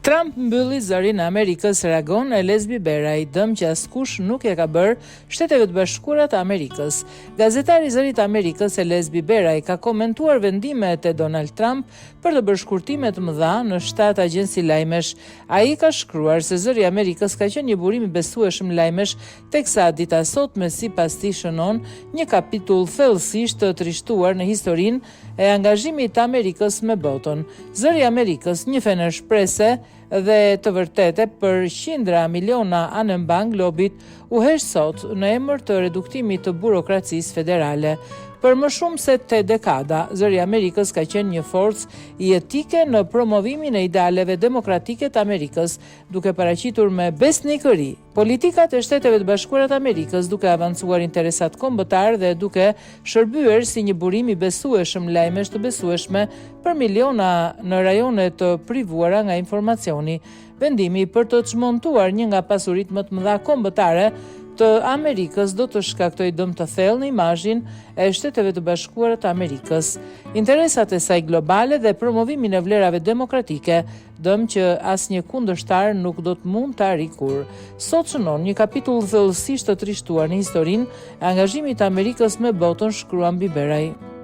Trump mbylli Zërin e Amerikës, reagon Elez Biberaj, dëm që askush nuk ia ka bërë Shteteve të Bashkuara të Amerikës. Gazetari i Zërit të Amerikës, Elez Biberaj, ka komentuar vendimet e Donald Trump për të bërë shkurtime të mëdha në shtatë agjenci lajmesh. Ai ka shkruar se Zëri i Amerikës ka qenë një burim i besueshëm lajmesh, teksa dita e sotme sipas tij shënon një kapitull thellësisht të trishtuar në historinë e angazhimit të Amerikës me botën. Zëri i Amerikës, një fener shprese dhe të vërtete për qindra miliona anembanë globit, u hesht sot në emër të reduktimit të burokracisë federale. Për më shumë se tetë dekada, Zëri i Amerikës ka qenë një forcë jetike në promovimin e idealeve demokratike të Amerikës, duke paraqitur me besnikëri Politikat e Shteteve të Bashkuara të Amerikës duke avancuar interesat kombëtarë dhe duke shërbyer si një burim i besueshëm lajmesh të besueshme për miliona në rajone të privuara nga informacioni. Vendimi për të çmontuar një nga pasuritë më të mëdha kombëtare të Amerikës do të shkaktojë dëm të thellë në imazhin e Shteteve të Bashkuara të Amerikës, interesat e saj globale dhe promovimin e vlerave demokratike Dëm që asnjë kundërshtar nuk do të mund ta arrijë kurrë. Sot shënon një kapitull thellësisht të trishtuar në historinë e angazhimit të Amerikës me botën, shkruan Biberaj.